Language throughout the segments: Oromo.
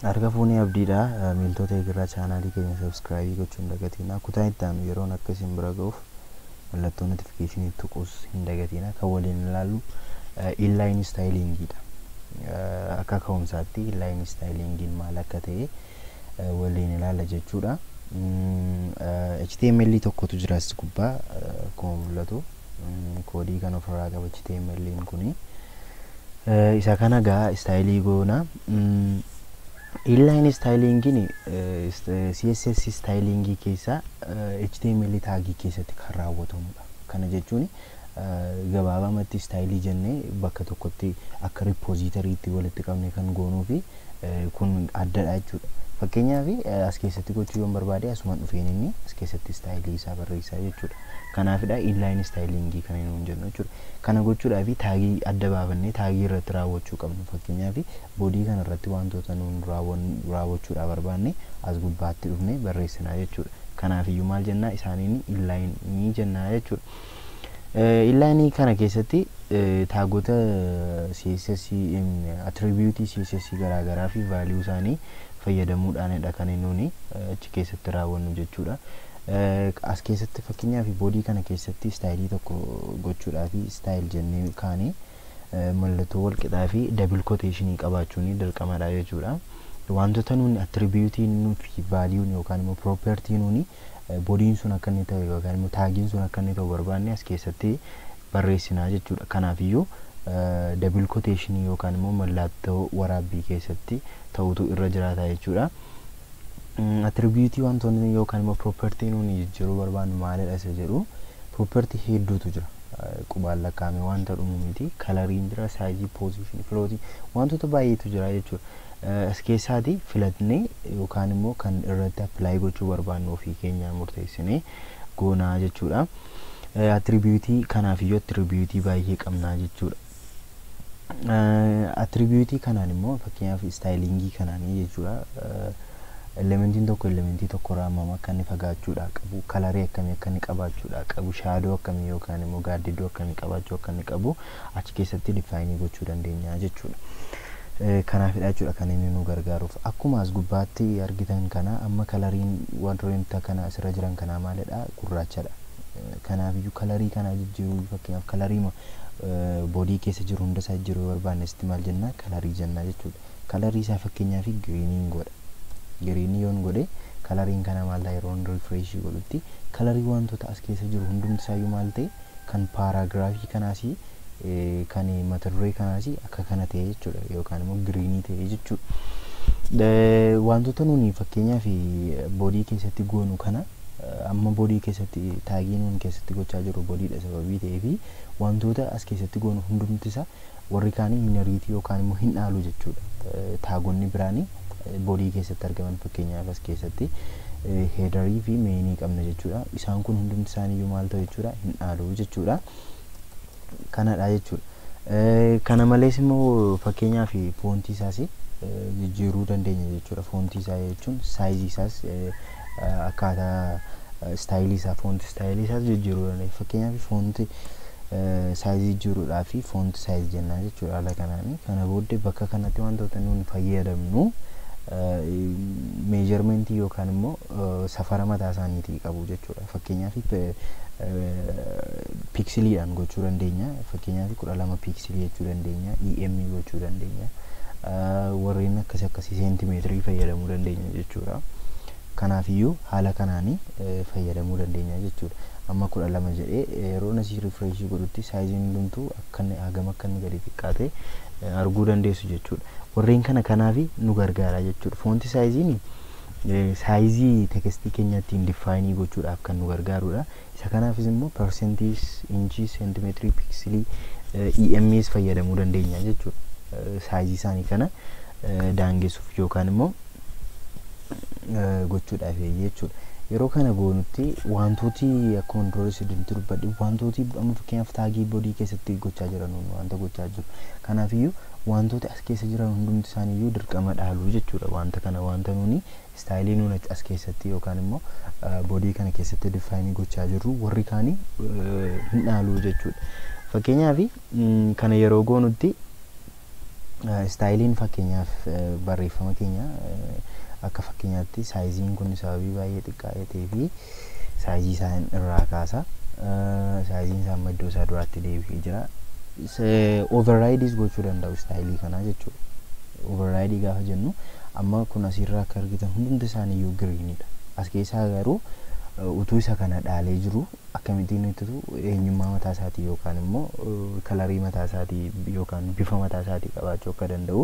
Harka fuunee abdiidha. Miiltota eegiraa chaanaalii keenya subscribe gochuu hin dagatinaa. Kutaa itti aanu yeroon akka isin bira ga'uuf mallattoo notification tuquus hin dagatinaa. Kan waliin ilaallu inline stylingiidha. Akka ka'umsaatti inline stylingiin maal akka ta'e waliin ilaalla jechuudha. HTML tokkotu jira as gubbaa, akkuma mul'atu koodii kan ofirraa qaba HTML kuni. Isa kana gaa style goona. Inline stylingiin CSS stylingii keessaa HTML tagii keessatti kan raawwatamudha. Kana jechuun gabaabamatti style jennee bakka tokkotti akka repositorytti walitti qabne kan goonuu fi kun addadha jechuudha. Fakkeenyaaf, as keessatti gochuu yoon barbaade, asumaan dhufeen inni as keessatti style isaa barreessaa jechuudha. Kanaafidha inline stylingii kan nuun jennu jechuudha. Kana gochuudhaaf tagii adda baafannee tagii irratti raawwachuu qabnu. Fakkeenyaaf, body kana irratti wantoota nuun raawwachuudhaaf barbaanne as gubbaatti dhufnee barreessinaa jechuudha. Kanaafiyyuu maal jennaa isaaniin? Inline jennaa jechuudha. Inline kana keessatti tagota CSS, attribute CSS garaagaraa fi value isaanii fayyadamuudhaanidha kan nuuni achi keessatti raawwannu jechuudha. As keessatti, fakkeenyaaf, body kana keessatti style tokko gochuudhaaf style jennee kaanee mallattoo walqixaa fi double quotation qabaachuun dirqamadha jechuudha. Wantoota nuuni attribute fi valueun yookaan immoo property nuuni bodyn sun akka inni ta'u yookaan immoo tagiin sun akka inni ta'u barbaanne as keessatti barreessinaa jechuudha. Kanaafiyyuu double quotation yookaan immoo mallattoo waraabbii keessatti ta'utu irra jiraata jechuudha. Attribute wantoonni yookaan immoo property nuuni jijjiiruu barbaannu maalidha isa jedhu, property hedduutu jira. Qubaan lakkaa'ame wanta dhumu miti. Coloriin jira, size, position, float, wantoota baay'eetu jira jechuudha. As keessaati filatnee yookaan immoo kan irratti apply gochuu barbaannu ofii keenyaa murteessinee goonaa jechuudha. Attribute kanaafiyyuu attribute baay'ee qabnaa jechuudha. Attribute kanaan immoo, fakkeenyaaf, stylingii kanaanii jechuudha. Elementiin tokko elementii tokko irraa hammam akka inni fagaachuudhaa qabu, color akkamii akka inni qabaachuudhaa qabu, shadow akkamii yookaan immoo gaaddidduu akkamii qabaachuu akka inni qabu achi keessatti define gochuu dandeenya jechuudha. Kanaafidha jechuudha kan inni nu gargaaruuf. Akkuma as gubbaatti argitan kana, amma coloriin wantoota kana asirra jiran kanaa maalidha? Gurraachadha. Kanaafiyyuu color kana jijjiiruu, fakkeenyaaf color body keessa jiru hunda isaa jijjiiruu yoo barbaanne, asitti maal jennaa? Color jennaa jechuudha. Color isaa fakkeenyaaf greeniin godha. Green yoon godhe, coloriin kana maal ta'a? Yeroo refresh godhutti color wantoota as keessa jiru hundumti isaayyuu maal ta'e? Kan paragraph kanaas, kan mata duree kanaas akka kana ta'e jechuudha, yookaan immoo green ta'e jechuudha. Wantoota nuni fakkeenyaaf body keessatti goonu kana, amma body keessatti tag nuun keessatti gochaa jiru bodydha sababii ta'eefi, wantoota as keessatti goonu hundumti isaa warri kaanii inherit yookaan immoo hin dhaalu jechuudha. Tagonni biraanii body keessatti argaman, fakkeenyaaf as keessatti header fi main qabna jechuudha. Isaan kun hundumti isaaniiyyuu maal ta'u jechuudha? Hin dhaalu jechuudha. Kanadha jechuudha. Kana malees immoo fakkeenyaaf font isaas jijjiiruu dandeenya jechuudha. Font isaa jechuun size isaas, akkaataa style isaa, font style isaas jijjiiruu dandeenya. Fakkeenyaaf, font size jijjiiruudhaa fi font size jennaa jechuudha haala kanaani. Kana booddee bakka kanatti wantoota nuuni fayyadamnu measurement yookaan immoo safara mataa isaaniitii qabu jechuudha. Fakkeenyaaf, pixeliidhaan gochuu dandeenya. Fakkeenyaaf, 12 pixel jechuu dandeenya. EM gochuu dandeenya. Warreen akkasii akkasii seentimeetirii fayyadamuu dandeenya jechuudha. Kanaafiyyuu haala kanaanii fayyadamuu dandeenya jechuudha. Amma 12 jedhee yeroo asii refresh godhutti sizeiin hundumtuu akka inni hagam akka inni gadi xiqqaate arguu dandeessu jechuudha. Warreen kana kanaafi nu gargaara jechuudha. Font sizeiin size text keenya ittiin define gochuudhaaf kan nu gargaarudha. Isa kanaafis immoo percentiis, inchii, seentimeetirii, pixel, EMS fayyadamuu dandeenya jechuudha. Size isaanii kana daangessuuf yookaan immoo gochuudhaaf jechuudha. Yeroo kana goonutti wantooti akkuma dura isinitti dubbadhe, wantooti amma fakkeenyaaf tag body keessatti gochaa jiran wanta gochaa jiru. Kanaafiyyuu wantooti as keessa jiran hundumti isaaniiyyuu dirqama dhaaluu jechuudha. Wanta kana, wanta nuni style nuuni as keessatti yookaan immoo body kana keessatti define gochaa jirru, warri kaanii hin dhaaluu jechuudha. Fakkeenyaaf, kana yeroo goonutti Styleiin fakkeenyaaf barreeffama keenya, akka fakkeenyaatti sizeiin kun sababii baay'ee xiqqaa ta'ee fi sizeii isaa irraa kaasa. Sizeiin isaa amma iddoo isaa duraatti deebi'ee jira. Overrideis gochuu danda'u styleii kanaa jechuudha. Overrideii gaafa jennu, amma kun asirraa akka argitan hundumti isaaniiyyuu greenidha. As keessaa garuu utuu isa kana dhaalee jiru akkamittiin ittitu eenyummaa mataa isaatii yookaan immoo colorii mataa isaatii yookaan bifa mataa isaatii qabaachuu akka danda'u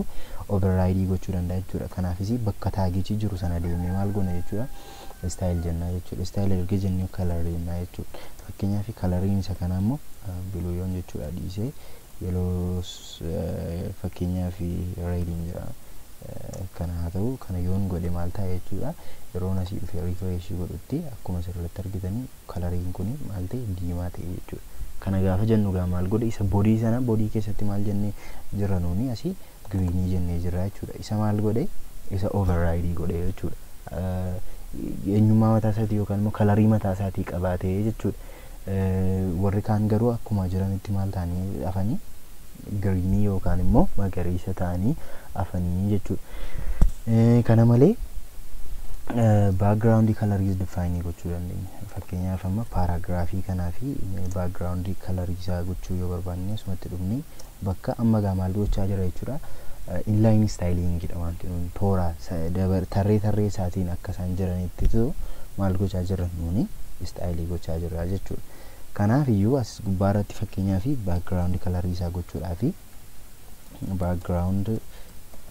overrideii gochuu danda'a jechuudha. Kanaafis bakka tagichi jiru sana deemnee maal goona jechuudha? Style jennaa jechuudha. Style erga jennee color jennaa jechuudha. Fakkeenyaaf coloriin isa kanaa immoo blue yoon jechuudha dhiisee, yellow, fakkeenyaaf rediin jira. Kana haa ta'u, kana yoon godhe maal ta'a jechuudha? Yeroon asii dhufe refreshii godhutti akkuma asirratti argitanii coloriin kun maal ta'e? Diimaa ta'e jechuudha. Kana gaafa jennu gaa maal godhe? Isa bodyii sana, bodyii keessatti maal jennee jirra nuuni? Asii greenii jennee jirra jechuudha. Isa maal godhe? Isa overrideii godhe jechuudha. Eenyummaa mataa isaatii yookaan immoo colorii mataa isaatii qabaatee jechuudha. Warri kaan garuu akkuma jiranitti maal ta'anii hafanii? Greenii yookaan immoo magariisa ta'anii hafanii jechuudha. Kana malee backgroundii coloriis defineii gochuu dandeenya. Fakkeenyaaf amma paragraphii kanaa fi backgroundii colorii isaa gochuu yoo barbaanne, asumatti dhufnee bakka amma gaa maal gochaa jira jechuudha? Inline stylingidha wanti nuuni, toora tarree tarree isaatiin akka isaan jiranitti maal gochaa jirra nuuni? Styleii gochaa jirra jechuudha. Kanaaf iyyuu as gubbaarratti fakkeenyaaf background colorii isaa gochuudhaaf background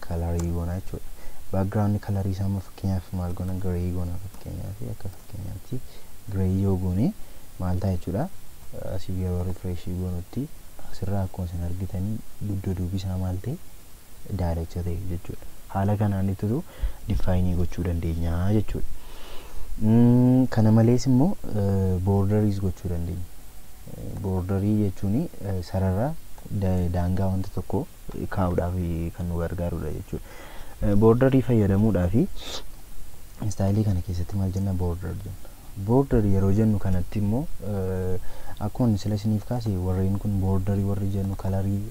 colorii goona jechuudha. Background colorii isaa amma fakkeenyaaf maal goona? Grey goona. Fakkeenyaaf, akka fakkeenyaatti grey yoo goone maal ta'a jechuudha? Asii yeroo refreshii goonutti asirraa akkuma isin argitanii dugda duubi isaa maal ta'e? Daalacha ta'e jechuudha. Haala kanaan ittitu defineii gochuu dandeenya jechuudha. Kana malees immoo borderiis gochuu dandeenya. Borderii jechuun sarara daangaa wanta tokko kaa'uudhaaf kan nu gargaarudha jechuudha. Borderii fayyadamuudhaaf styleii kana keessatti maal jenna? Border jenna. Border yeroo jennu kanatti immoo akkuma sila isiniif kaase, warreen kun borderii warri jennu, colorii,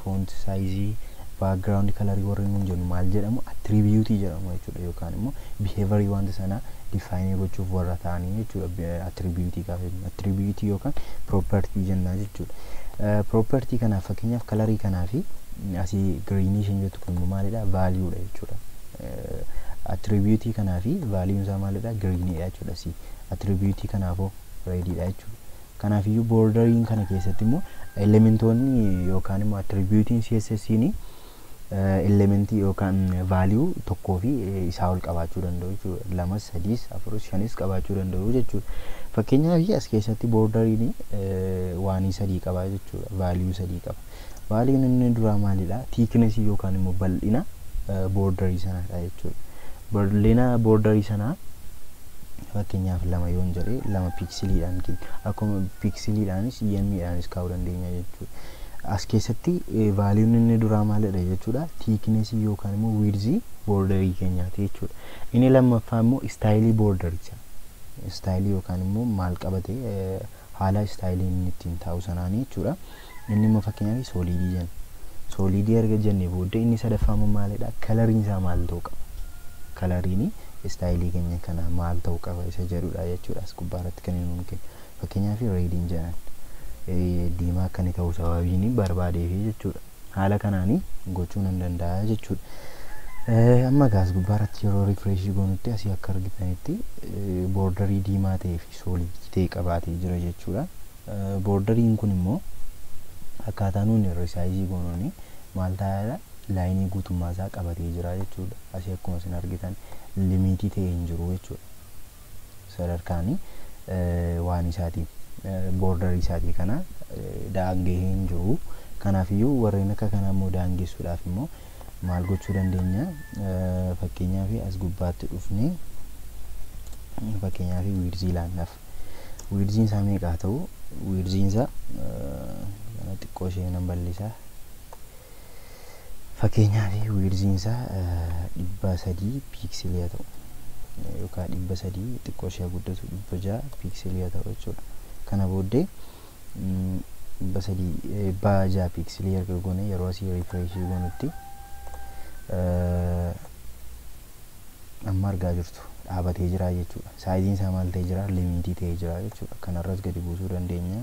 font sizeii, background colorii warri nuun jennu maal jedhamu? Attributeii jedhamu jechuudha, yookaan immoo behaviorii wanta sanaa defineii gochuuf warra ta'anii jechuudha. Attributeii gaafa jennu attributeii yookaan property jennaa jechuudha. Property kanaaf fakkeenyaaf colorii kanaa fi asii greenii isheen jettu kun immoo maalidha? Valueudha jechuudha. Attributeii kanaa fi valueun isaa maalidha? Greeniidha jechuudha. Asii attributeii kanaafoo rediidha jechuudha. Kanaafiyyuu borderiin kana keessatti immoo elementoonni yookaan immoo attributeiin CSS'n elementii yookaan value tokkoo fi isaa ol qabaachuu danda'u jechuudha. Lamas, sadiis, afuris, shanis qabaachuu danda'u jechuudha. Fakkeenyaaf as keessatti borderiin waanii sadii qaba jechuudha. Value sadii qaba. Valueun inni duraa maalidha? Thicknessii yookaan immoo bal'ina borderii sanaadha jechuudha. Bal'ina borderii sanaa fakkeenyaaf 2 yoon jedhee, 2 pixeliidhaan keenya, akkuma pixeliidhaanis EM'dhaanis kaa'uu dandeenya jechuudha. As keessatti valueun inni duraa maalidha jechuudha? Thicknessii yookaan immoo widthii borderii keenyaati jechuudha. Inni lammaffaa immoo styleii bordericha. Styleii yookaan immoo maal qabate, haala styleii inni ittiin taa'u sanaanii jechuudha. Inni immoo fakkeenyaaf solidii jenna. Solidii erga jennee booddee inni sadaffaa immoo maalidha? Coloriin isaa maal ta'uu qaba? Coloriin styleii keenya kana maal ta'uu qaba isa jedhudha jechuudha. As gubbaarratti kan inni nuuf kennu. Fakkeenyaaf rediin jedhan, diimaa akka inni ta'u sababiin barbaadeefi jechuudha. Haala kanaanii gochuu nan danda'a jechuudha. Amma gaas gubbaarratti yeroo refreshii goonutti asii akka argitanitti borderii diimaa ta'ee fi solidii ta'e qabaatee jira jechuudha. Borderiin kun immoo akkaataa nuuni resizeii goonuuni maal ta'aadha? Lineii guutummaa isaa qabatee jira jechuudha. Asii akkuma isin argitan limitii ta'e hin jiru jechuudha. Sadarkaanii waan isaatii borderii isaatii kana daangee hin jiru. Kanaafiyyuu warreen akka kanaa immoo daangessuudhaaf immoo maal gochuu dandeenya? Fakkeenyaaf as gubbaatti dhufnee fakkeenyaaf widthii ilaannaaf. Widthiin isaa meeqa haa ta'u? Widthiin isaa kana xiqqoo ishee nan bal'isaa. Fakkeenyaaf widthiin isaa 300 pixelii haa ta'u, yookaan 300 xiqqoo ishee guddatu, 600 pixelii haa ta'u jechuudha. Kana booddee 300, 600 pixelii erga goone yeroo asii refreshii goonutti Amma argaa jirtu, dhaabatee jira jechuudha. Sizeiin isaa maal ta'ee jira? Limitii ta'ee jira jechuudha. Kanarras gadi buusuu dandeenya.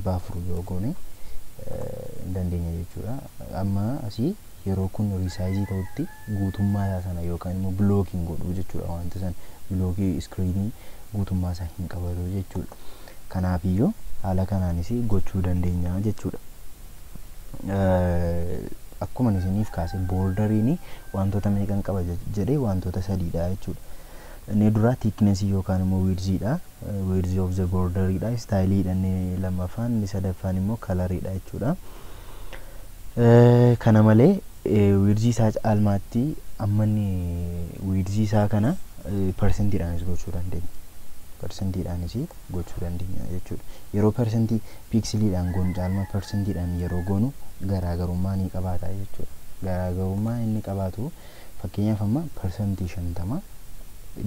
400 yoo goone hin dandeenya jechuudha. Amma asii yeroo kun resize ta'utti guutummaa isaa sana yookaan immoo blockiin godhuu jechuudha. Wanta sana block screenii guutummaa isaa hin qabatu jechuudha. Kanaafiyyuu haala kanaanis gochuu dandeenya jechuudha. Akkuma isiniif kaase, borderiin wantoota meeqan qaba jedhee, wantoota sadiidha jechuudha. Inni duraa thicknessii yookaan immoo widthiidha. Width of the borderiidha. Styleiidha inni lammaffaan, inni sadaffaan immoo coloriidha jechuudha. Kana malee width isaa caalmaatti amma inni width isaa kana percentiidhaanis gochuu dandeenya. Percentiidhaanis gochuu dandeenya jechuudha. Yeroo percentii pixeliidhaan goonu caalmaa percentiidhaan yeroo goonu garaagarummaa ni qabaata jechuudha. Garaagarummaa inni qabaatu, fakkeenyaaf amma 50%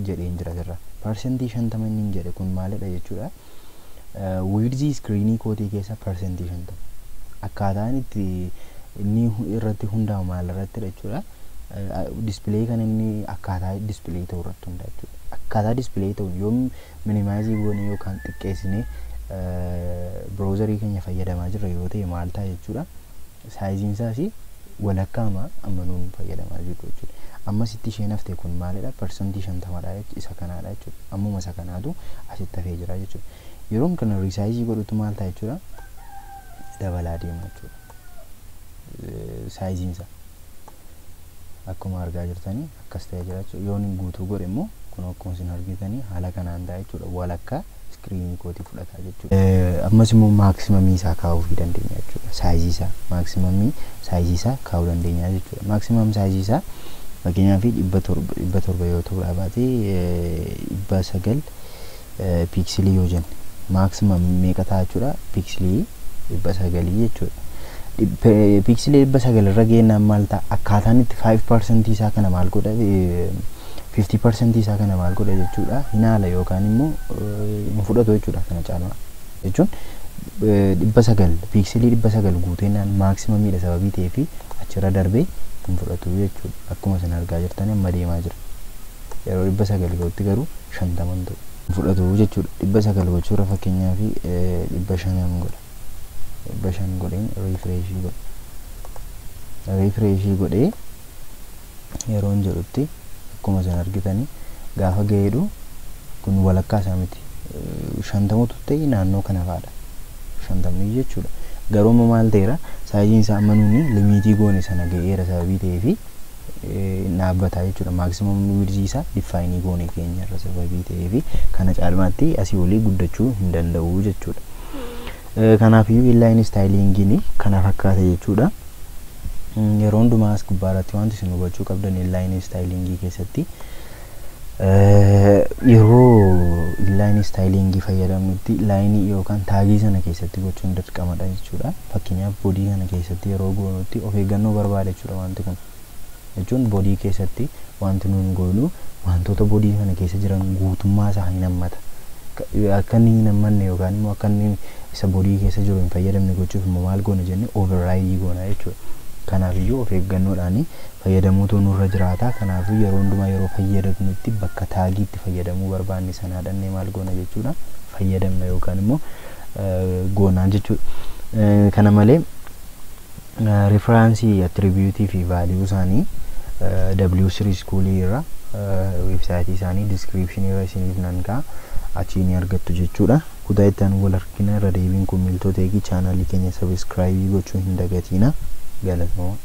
jedheen jira asirra. 50% inni jedhe kun maalidha jechuudha? Width screenii kootii keessa 50%. Akkaataan itti inni irratti hundaa'u maal irrattidha jechuudha? Display kan inni akkaataa display ta'u irratti hundaa'a jechuudha. Akkaataa display ta'u yoo minimize goone yookaan xiqqeessinee browserii keenya fayyadamaa jirra yoo ta'e maal ta'a jechuudha? Sizeiin isaas walakkaama amma nuun fayyadamaa jirru jechuudha. Ammas itti isheen hafte kun maalidha? 50%dha, isa kanaadha jechuudha. Ammuma isa kanaatu asitti hafee jira jechuudha. Yeroon kana resize godhutu maal ta'a jechuudha? Dabalaa deema jechuudha. Sizeiin isaa. Akkuma argaa jirtanii akkas ta'ee jira jechuudha. Yoon guutuu godhe immoo kun akkuma isin argitanii haala kanaan ta'a jechuudha. Walakkaa screenii kootii fudhata jechuudha. Ammas immoo maximumii isaa kaa'uu dandeenya jechuudha. Size isaa, maximumii size isaa kaa'uu dandeenya jechuudha. Maximum size isaa fakkeenyaaf 700 yoo ta'uu baate, 900 pixelii yoo jenne, maximum meeqa ta'a jechuudha? Pixelii 900 jechuudha. Pixelii 900 irra geennaan maal ta'a? Akkaataan itti 5% isaa kana maal godha? 50% isaa kana maal godha jechuudha? Hin haala yookaan immoo hin fudhatu jechuudha kana caalmaa. Jechuun 900, pixelii 900 guuteennaan maximumiidha sababii ta'eef achirra darbee hin fudhatu jechuudha. Akkuma isin argaa jirtan amma deemaa jira. Yeroo 900 ga'utti garuu 50 ta'u. Hin fudhatu jechuudha. 900 gochuurra fakkeenyaaf 500 godha. 500 godheen refresh godha. Refresh godhee yeroon jedhutti akkuma isin argitanii gaafa ga'eedhu kun walakkaa isaa miti. 50tu ta'e naannoo kana fa'aadha. 50 jechuudha. Garuu amma maal ta'eera? Sizeiin isaa amma nuuni limitii goone sana ga'eera sababii ta'eefi dhaabbata jechuudha. Maximum width isaa define goone keenya irra sababii ta'eefi kana caalmaatti asii olii guddachuu hin danda'u jechuudha. Kanaafiyyuu inline stylingiin kana fakkaata jechuudha. Yeroo hundumaa as gubbaarratti wanti isin hubachuu qabdan, inline stylingii keessatti yeroo inline stylingii fayyadamnutti lineii yookaan tagii sana keessatti gochuun dirqamadha jechuudha. Fakkeenyaaf body kana keessatti yeroo goonutti of eeggannoo barbaada jechuudha wanti kun. Jechuun body keessatti wanti nuun goonu wantoota body kana keessa jiran guutummaa isaa hin hammata. Akka inni hin hammanne yookaan immoo akka inni isa body keessa jiru hin fayyadamne gochuuf immoo maal goona jenne? Override goona jechuudha. Kanaafiyyuu of eeggannoodhaan fayyadamuutu nurra jiraata. Kanaafuu yeroo hundumaa yeroo fayyadamnutti bakka tagiitti fayyadamuu barbaanne sanaa dhannee maal goona jechuudha? Fayyadamna yookaan immoo goonaa jechuudha. Kana malee reference, attribute fi value isaanii W3 Schoolii irra, websiteii isaanii descriptionii irra isiniif nan ka'a, achii ni argattu jechuudha. Kutaa itti aanu wal argina. Irra deebiin kun miiltota eegi channelii keenya subscribe gochuu hin dagatiina. Galatooma.